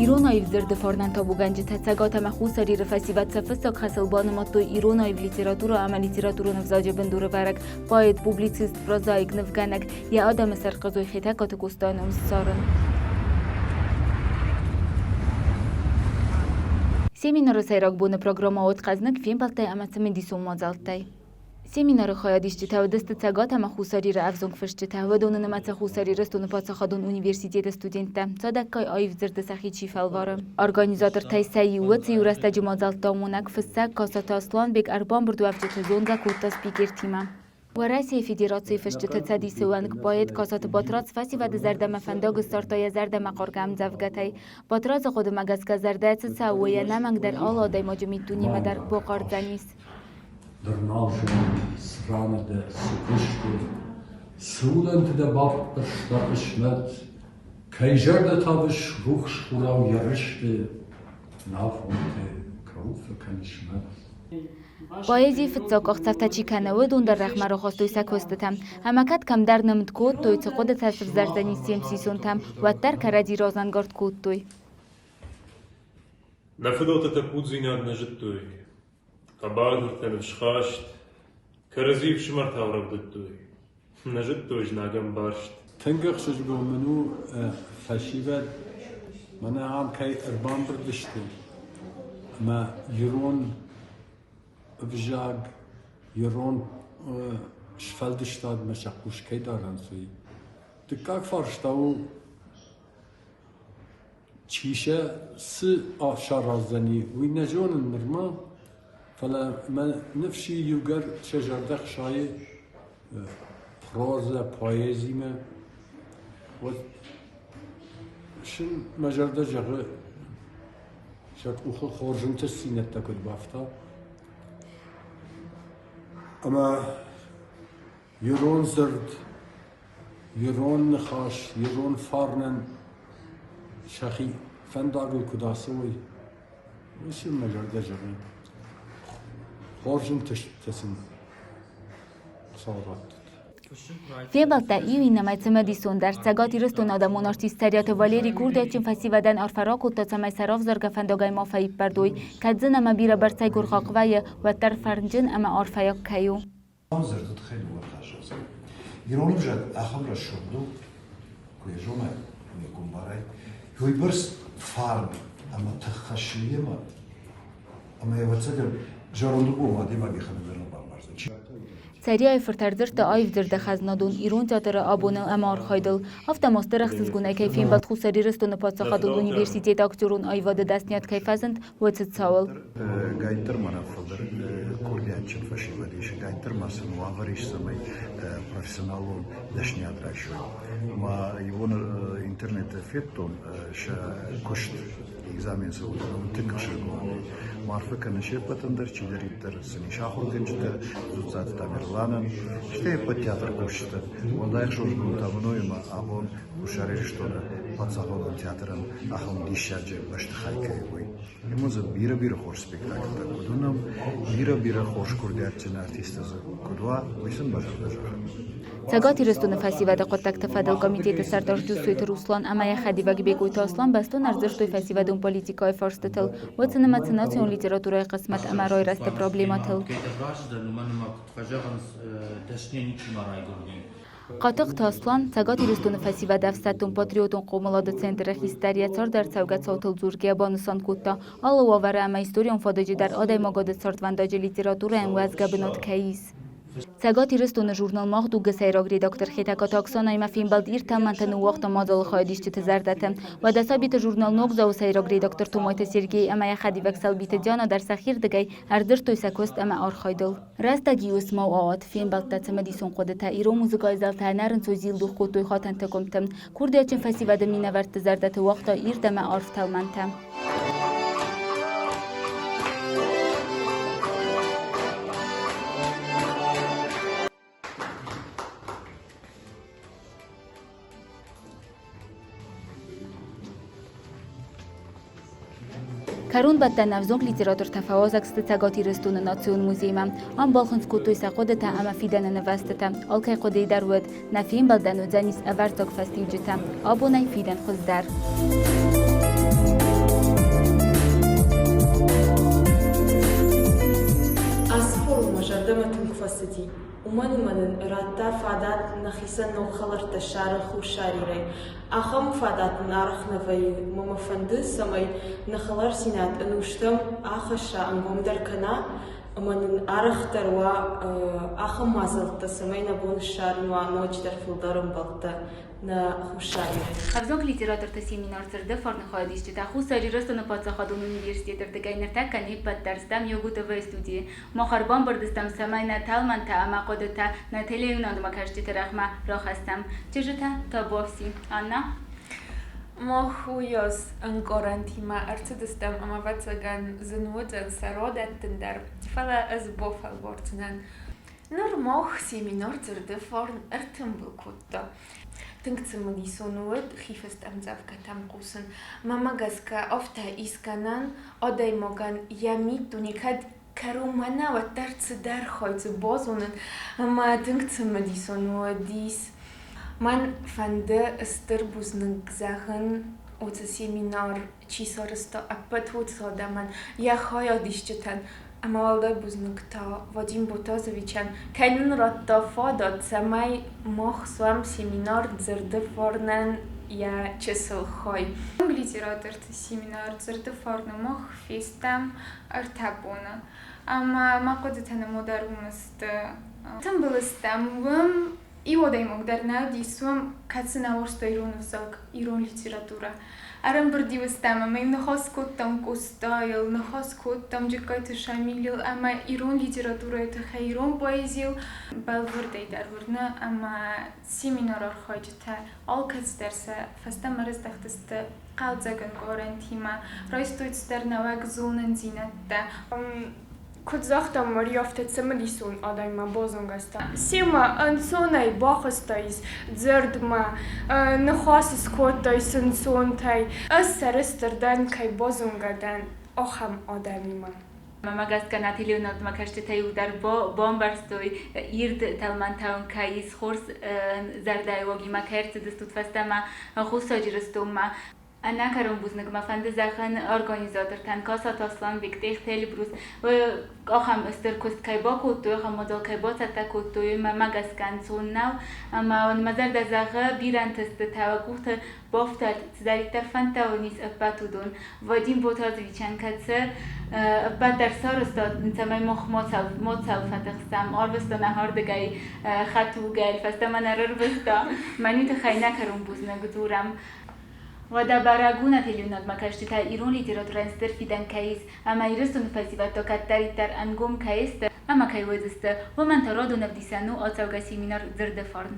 Ирон аив дзырды фарнӕн табугӕнджытӕ Цӕгат ӕмӕ Хуссар Иры фӕсивӕд сӕ фыццаг хӕсыл банымадтой ирон аив литературӕ ӕмӕ литературон ӕвзаджы бындурӕвӕрӕг, поэт, публицист, прозаик, нывгӕнӕг, йӕ адӕмы сӕрхъызой Хетӕгкаты Къостайы ном ссарын. Семинары сӕйраг боны программӕ уыд хъӕзныг фембӕлдтӕй ӕмӕ цымыдисон мадзӕлттӕй. Семинары хайадисджытӕ уыдысты Цӕгат ӕмӕ Хуссар Иры ӕвзонг фысджытӕ, уыдоны нымӕцы Хуссар Ирыстоны паддзахадон университеты студенттӕ, цадӕггай аив дзырды сӕхи чи фӕлвары. Организатортӕй сӕ иуы цы иу рӕстӕджы мадзӕлттӕ амонӕг фыссӕг Касаты Асланбег ӕрбамбырдуӕвджыты зонгӕ кодта спикертимӕ. Уӕрӕсейы Федерацийы фысджыты Цӕдисы уӕнг поэт Касаты Батрадз фӕсивӕды зӕрдӕмӕ фӕндаг ссардта йӕ зӕрдӕмӕхъаргӕ ӕмдзӕвгӕтӕй. Батрадзы хъуыдымӕ гӕсгӕ зӕрдӕ цы цӕуы, йӕ нӕмӕнгдӕр алы адӕймаджы миддунемӕ дӕр бахъардзӕнис. Ныр нал зонын, цы раны дӕ, цы куысты, цы уылӕнты дӕ баппӕрста хъысмӕт, кӕй зӕрдӕ тавыс рухс хурау йӕ рысты, нафонты кӕуыл фӕкӕныс мӕт. Поэзийы фыццаг къахдзӕфтӕ чи кӕны, уыдон дӕр рӕгъмӕ рахастой сӕ куыстытӕ. Ӕмӕ кӕд кӕмдӕр нымд кодтой, цы хъуыдытӕ сывзӕрдзӕнис се мсисонтӕм, уӕддӕр кӕрӕдзи разӕнгард кодтой. Нӕ фыдӕлтӕ тӕппуддзинад нӕ зыдтой, Хъӕбатыртӕ ныфсхаст, кӕрӕдзи ӕфсымӕртау рӕвдыдтой, нӕ зыдтой знагӕн барст. Тынг ӕхсызгон мын у, фӕсивӕд мӕнӕ ам кӕй ӕрбамбырд сты ӕмӕ ирон ӕвзаг, ирон сфӕлдыстадмӕ сӕ хъус кӕй дарынц, уый. Дыккаг фарста у, Чи сӕ цы сараздзӕни, уый нӕ зонын нырма, фӕлӕ мӕ ныфс и, иугӕр сӕ зӕрдӕ хсайы прозӕ, поэзимӕ, уӕд сын мӕ зӕрдӕ зӕгъы, сӕ къухы хорз ӕнтыстдзинӕдтӕ куыд бафта. Ӕмӕ ирон дзырд, ирон ныхас, ирон фарнӕн сӕхи фӕндагыл куыд ацӕуой, уый сын мӕ зӕрдӕ зӕгъы. Хорз ӕнтысттӕ сын Хуыцау раттӕд. Фембӕлдтӕ иу иннӕмӕй цымыдисондӕр. Цӕгат Ирыстоны адӕмон артист Цӕриаты Валерий курдиатджын фӕсивӕдӕн арфӕ ракодта, цӕмӕй сӕ равзаргӕ фӕндагӕй ма фӕиппӕрд уой. Кӕд зын ӕмӕ бирӕбӕрцӕй гуыргъахъ вӕййы, уӕддӕр фӕрнджын ӕмӕ арфӕйаг кӕй у. Дзырды тыххӕй дыууӕ ныхасы зӕгъдзӕн. Ирон ӕвзаг ахӕм рӕсугъд у, куы йӕ зонай, куы йӕ куы ӕмбарай, уыйбӕрц фарн ӕмӕ тых хӕссы йемӕ, ӕмӕ ӕвӕццӕгӕн зӕронды бон адӕймаг йӕхӕдӕг дӕр нӕ бамбардзӕн. Цӕриайы фырт ӕрдзырдта аивдзырды хӕзнадон ирон театры абоныл ӕмӕ архайдыл. Афтӕ ма стыр ӕхсызгонӕй кӕй фембӕлд Хуссар Ирыстоны паддзахадон университеты актерон аивады дӕсныйад кӕй фӕзынд, уыцы цауыл. Гайддӕр ма нӕ фылдӕр курдиатджын фӕсивӕд ис, гайддӕр ма сын уавӕр ис, цӕмӕй профессионалон дӕсниад райсой. Ма иуон интернеты федтон сӕ куыст, экзамен цӕуы, тынг ӕхсызгон. Арфӕ кӕнын се ппӕтӕн дӕр, чидӕриддӕр сын ис ахуыргӕнджытӕ, Дзуццаты Тамерланӕн, стӕй ӕппӕт театры кусджытӕн. Уӕлдай ӕхсызгон та мын у, ӕмӕ абон Хуссар Ирыстоны паддзахадон театрӕн ахӕм диссаджы бӕстыхай кӕй у, уый. Ӕмӕ дзы бирӕ-бирӕ хорз спектакльтӕ куыд уынӕм, бирӕ-бирӕ хорз курдиатджын артисттӕ дзы куыд уа, уый сын мӕ зӕрдӕ зӕгъы. Цӕгат Ирыстоны фӕсивӕды хъуыддӕгты фӕдыл комитеты сӕрдар Джусойты Руслан ӕмӕ йӕ хӕдивӕг Бекъойты Аслан бӕстон ӕрдзырдтой фӕсивӕдон политикӕйы фарстытыл, уыцы нымӕцы национ литературӕйы хъысмӕт ӕмӕ райрӕзты проблемӕтыл. Хъатыхъты Аслан, Цӕгат Ирыстоны фӕсивӕды ӕфсӕддон-патриотон хъомылады центры хистӕр йӕ цардӕрцӕугӕ цаутыл дзургӕйӕ банысан кодта, алы уавӕры ӕмӕ историон фадыджы дӕр адӕймагады цардвӕндаджы литературӕйӕн уӕзгӕ бынат кӕй ис. Цӕгат Ирыстоны журнал Мах дуг-ы сӕйраг редактор Хетӕгкаты Оксанаимӕ фембӕлд ирд тӕлмӕнтӕ ныууагъта мадзалы хайадисджыты зӕрдӕты. Уӕдӕ сабиты журнал Ногдзау-ы сӕйраг редактор Томайты Сергей ӕмӕ йӕ хӕдивӕг Сӕлбиты Диана дӕр сӕхирдыгӕй ӕрдзырдтой сӕ куыст ӕмӕ архайдыл. Рӕстӕг-иу ысмау ауад, фембӕлдтӕ цымыдисон хъуыдытӕ, ирон музыкӕйы зӕлтӕ ӕнӕрынцой зилдух кодтой хатӕнты къуымты. Курдиатджын фӕсивӕды минӕвӕртты зӕрдӕты уагъта ирд ӕмӕ арф тӕлмӕнтӕ. Кӕронбӕттӕн ӕвзонг литератортӕ фӕуазӕг сты Цӕгат Ирыстоны Национ музеймӕ. Ам балхынцъ кодтой сӕ хъуыдытӕ ӕмӕ фидӕны нывӕзтытӕ. Алкӕй хъуыдыйы дӕр уыд, нӕ фембӕлдӕн уыдзӕнис ӕвӕрццаг фӕстиуджытӕ. Абонӕй фидӕн хуыздӕр. зӕрдӕмӕ тынг фӕцыди, уымӕн ӕмӕ нын радта фадат нӕхицӕн ног хӕлӕрттӕ ссарын Хуссар Ирӕй. Ахӕм фадат нын арӕх нӕ вӕййы, ӕмӕ мӕ фӕнды, цӕмӕй нӕ хӕлардзинад ӕнустӕм ахӕсса, ӕнгомдӕр кӕна ӕмӕ нын арӕхдӕр уа ахӕм мадзӕлттӕ, цӕмӕй нӕ бон ссарын уа ноджыдӕр фылдӕр ӕмбӕлттӕ нӕ Хуссар Иры. Ӕвзонг литераторты семинар Дзырды фарны хайадисджытӕ Хуссар Ирыстоны паддзахадон университеты рдыгӕй ныртӕккӕ не ппӕт дӕр стӕм Йогутовайы студийы. Мах ӕрбамбырд стӕм, цӕмӕй нӕ тӕлмӕнтӕ ӕмӕ хъуыдытӕ нӕ телеуынадмӕ кӕсджыты рӕгъмӕ рахӕссӕм. Чызджытӕ, табуафси. Анна? Мах уыйас ӕнкъарӕнтимӕ ӕрцыдыстӕм ӕмӕ, ӕвӕццӕгӕн, зын уыдзӕн сӕ родӕттын дӕр, фӕлӕ ӕз бафӕлвардзынӕн. Ныр мах семинар дзырды фарн ӕртымбыл кодта. Тынг цымыдисон уыд хифыст ӕмдзӕвгӕтӕм хъусын. Мӕнмӕ гӕсгӕ, афтӕ искӕнӕн адӕймагӕн йӕ миддуне кӕд кӕронмӕ нӕ, уӕддӕр цыдӕр хай дзы базонын ӕмӕ тынг цымыдисон уыдис. Мӕн фӕнды стыр бузныг зӕгъын уыцы семинар чи сарӕзта, ӕппӕт уыцы адӕмӕн, йӕ хайадисджытӕн ӕмӕ уӕлдай бузныг та Вадим Ботазовичӕн, кӕй нын радта фадат, цӕмӕй мах суӕм семинар Дзырды фарнӕн йӕ чысыл хай. Литераторты семинар Дзырды фарны мах фестӕм ӕртӕ боны. Ӕмӕ мӕ хъуыдытӕ нӕмодӕр уым сты. Тымбыл стӕм уым иу адӕймаг дӕр нӕ уыдис уым, кӕцы нӕ уарзта ирон ӕвзаг, ирон литературӕ. Ӕрӕмбырд-иу стӕм ӕмӕ-иу ныхас кодтам Къостайыл, ныхас кодтам Джыккайты Шамилыл ӕмӕ ирон литературӕйы тыххӕй, ирон поэзийыл. Бӕлвырдӕй дӕр уырны ӕмӕ семинары архайджытӕ алкӕцыдӕр сӕ фӕстӕмӕ рыздӕхтысты хъӕлдзӕг ӕнкъарӕнтимӕ, райстой цыдӕр нӕуӕг зонындзинӕдтӕ. Куыд загътам, Мари афтӕ цымыдисон адӕммӕ базонгӕ стӕм. Семӕ ӕнцонӕй бахызтаис дзырдмӕ, ныхас скодтаис ӕнцонтӕй. Ӕз сӕрыстыр дӕн, кӕй базонгӕ дӕн ахӕм адӕмимӕ. Мӕмӕ гӕсгӕ нӕ телеуынадмӕ кӕсджытӕ иу дӕр бамбӕрстой, ирд тӕлмӕнтӕ уын кӕй ис, хорз зӕрдӕйы уагимӕ кӕй ӕрцыдыстут фӕстӕмӕ Хуссар Ирыстонмӕ. Ӕнӕкӕрон бузныг мӕ фӕнды зӕгъын организатортӕн Касаты Асланбег, Тъехты Эльбрус, ахӕм стыр куыст кӕй бакодтой, ахӕм мадзал кӕй бацӕттӕ кодтой, мӕмӕ гӕсгӕ ӕнцон нӕу. Ӕмӕ уын мӕ зӕрдӕ зӕгъы, бирӕ ӕнтыстытӕ уӕ къухты бафтӕд, цыдӕриддӕр фӕндтӕ уын ис, ӕппӕт уыдон. Вадим Ботазовичӕн кӕцы ӕппӕт дӕр сарӕзта, цӕмӕй мах ма цӕу фӕтыхсӕм, арвыста нӕ ардыгӕй хӕдтулгӕйыл, фӕстӕмӕ нӕ рырвыста. Мӕн уый тыххӕй нӕкӕрон бузныг дзурӕм. Уӕдӕ бӕрӕг у нӕ телеуынадмӕ кӕсджытӕ ирон литературӕйӕн стыр фидӕн кӕй ис ӕмӕ Ирыстоны фӕсивӕд та кӕддӕриддӕр ӕнгом кӕй сты ӕмӕ кӕй уыдзысты, уымӕн та радон ӕвдисӕн у ацӕугӕ семинар Дзырды фарн.